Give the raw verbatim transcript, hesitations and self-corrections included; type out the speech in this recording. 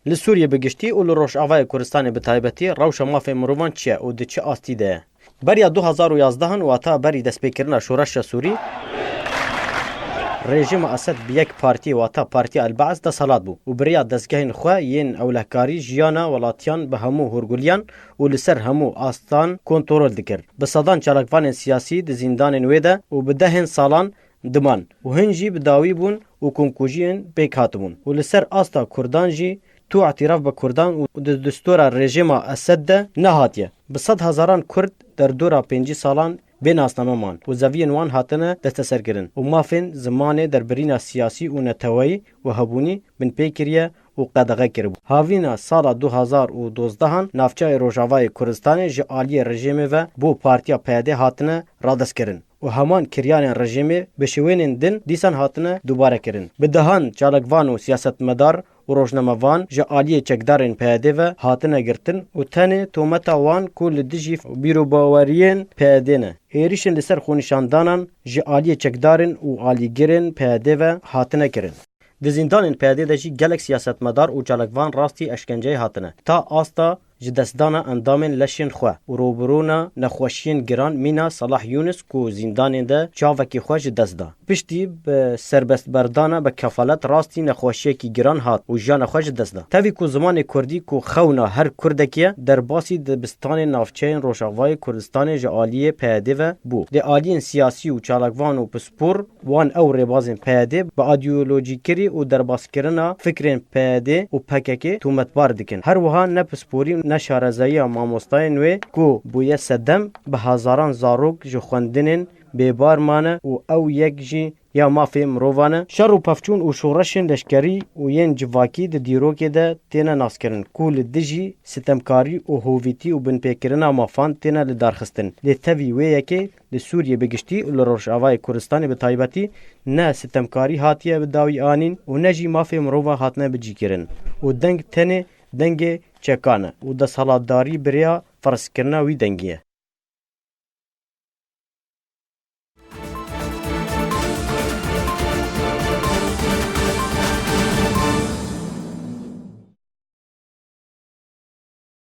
Li Sûriyê bi giştî û li Rojavayê Kurdistanê bi taybetî rewşa mafê mirovan çi ye û di çi astî de ye? Beriya du hazar û yazdehan, wata berî destpêkirina şoreşa Sûrî, rejîma Esed bi yek partî, wata Partiya El-Baas, desthilat bû û bi riya dezgehên xwe yên ewlehkarî jiyana welatiyan bi hemû hûrguliyan û li ser hemû astan kontrol dikir. Bi sedan çalakvanên siyasî di zîndanên wê de û bi dehên salan diman û hin jî bi dawî bûn û komkujiyên pêk hatibûn û li ser asta Kurdan jî tu îtîraf bi Kurdan û di destûra rejîma Esed de nehatiye. Bi sed hezaran Kurd derdora pêncî salan bê nasname man û zeviyên wan hatine desteserkirin û mafên zimanê, derbirîna siyasî û neteweyî û hebûnî binpê kiriye û qedexe kiribû. Havîna sala du hazar û dozdehan navçeyê Rojavayê Kurdistanê ji aliyê rejîmê ve bo partiya P Y D hatine radestkirin û heman kiryarên rejîmê bi şêwênên din dîsan hatine dubare kirin. Bi dehan çalakvan û siyasetmedar û rojnamevan ji aliyê çekdarên P Y D ve hatine girtin û tenê tometa wan ku li dijî bîrobaweriyên P Y D ne, êrişên li ser xwenîşandanan ji aliyê çekdarên û alîgirên P Y D ve hatine kirin. Di zîndanên P Y D de jî gelek siyasetmedar û çalakvan rastî eşkenceyê hatine. Ta asta ji destdana endamên leşên xwe û rûbirûna nexweşiyên giran mîna Salah Yunus ku zîndanê de çavekî xwe ji dest da. Piştî bi serbestberdana bi kefalet rastî nexweşiyekî giran hat û jiyana xwe ji dest da. Tevî ku zimanê kurdî ku xewna her kurdekî ye, derbasî dibistanên navçeyên Rojavayê Kurdistanê ji aliyê P Y D ve bû. Di aliyên siyasî û çalakvan û pispor wan ew rêbazên P Y D bi îdeolojîkirî û derbaskirina fikrên P Y D û P K K tometbar dikin. Her wiha ne pisporî û ne şarezayiya mamostayên wê ku bûye sedem, bi hezaran zarok ji xwendinên bêbar mane û ew yek jî ya mafê mirovan e. Şer û pevçûn û şoreşên leşkerî û yên civakî di dîrokê de têne naskirin ku li dijî sitemkarî û hovîtî û binpêkirina mafan têne lidarxistin. Lê tevî wê yekê li Sûriyê bi giştî û li Rojavayê Kurdistanê bi taybetî ne sitemkarî hatiye bi dawî anîn û ne jî mafê mirovan hatine bicîkirin û deng tenê dengê çekan e û desthilatdarî bi rêya ferzkirina wî dengî ye.